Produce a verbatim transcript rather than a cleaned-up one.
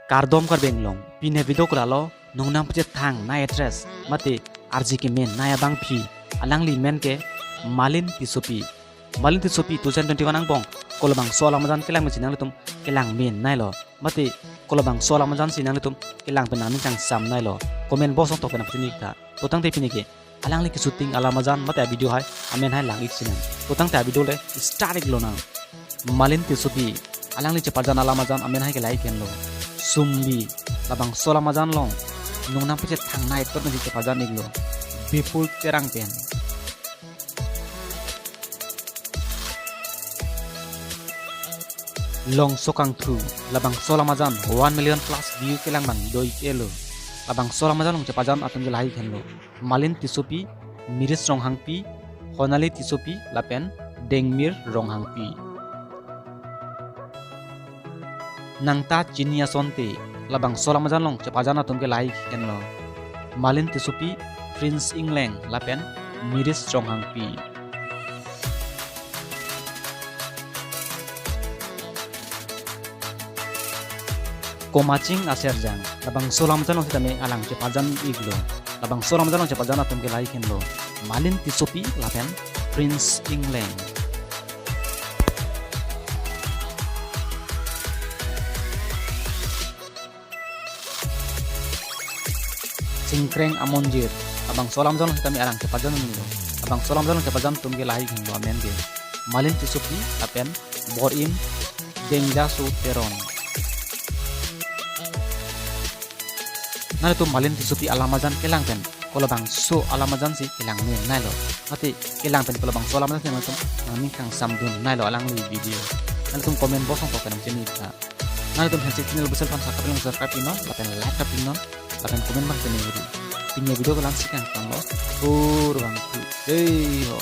Kardom Karbi Anglong, pini avideo ke lalo, nongnam pachethang nai actress, mate arje kemen nai abangpi, alangli men ke Malin Tissopi. Malin Tissopi two thousand twenty-one angbong kolabangso alamajan kelang pensi nanglitum kelang men nailo, mate kolabangso alamajan si nanglitum kelang pen nangning kangsam nailo, comment box along tok pen nangpachini tha. To tangte pini ke alangli ke shooting alamajan mate avideo hai amen hai lang-ik sinang. To tangte avideo le start-ik lonang. Malin Tissopi alangli chepajan alamajan amen hai ke lahai henlo, Sumbi. Labangso alamajan along nongnam pachethang nai actor pensi chepajan-iklo, Bipul Terang pen. Longso Kangthu, labangso alamajan one million plus view kelang abang do-ik-etlo. Labangso alamajan along chepajan atum ke lahai henlo, Malin Tissopi, Miris Ronghangpi, Honali Tissopi lapen Dengmir Ronghangpi. Nangta Chini Asonte, labangso alamajan along chepajan atum ke lahai henlo, Malin Tissopi, Prince Ingleng lapen Miris Ronghangpi. Komaching Aserjang, labangso alamajan along sitame alang chepajan-iklo. Labangso alamajan along chepajan atum ke lahai henlo, Malin Tissopi lapen Prince Ingleng. Singkreng Amonjir, labangso alamajan along sitame alang chepajan-iklo. Labangso alamajan along chepajan atum ke lahai henlo amen ke, Malin Tissopi lapen Bor-im Dengjaso Teron. Nanglitum Malin Tissopi alamajan kelang pen kolabangso alamajan si kelang men nailo, mate kelang pen kolabangso alamajan si nanglitum nangning kangsam dun nailo alangli video. Nanglitum comment box along tok pen nangpachini tha. Nanglitum hansi channel busel aphan subscribe lang, subscribe-iknon lapen like tap-iknon lapen comment abang pini ri. Pini avideo ke la-ansi kangtanglo. Kurvangthu. Jai ho.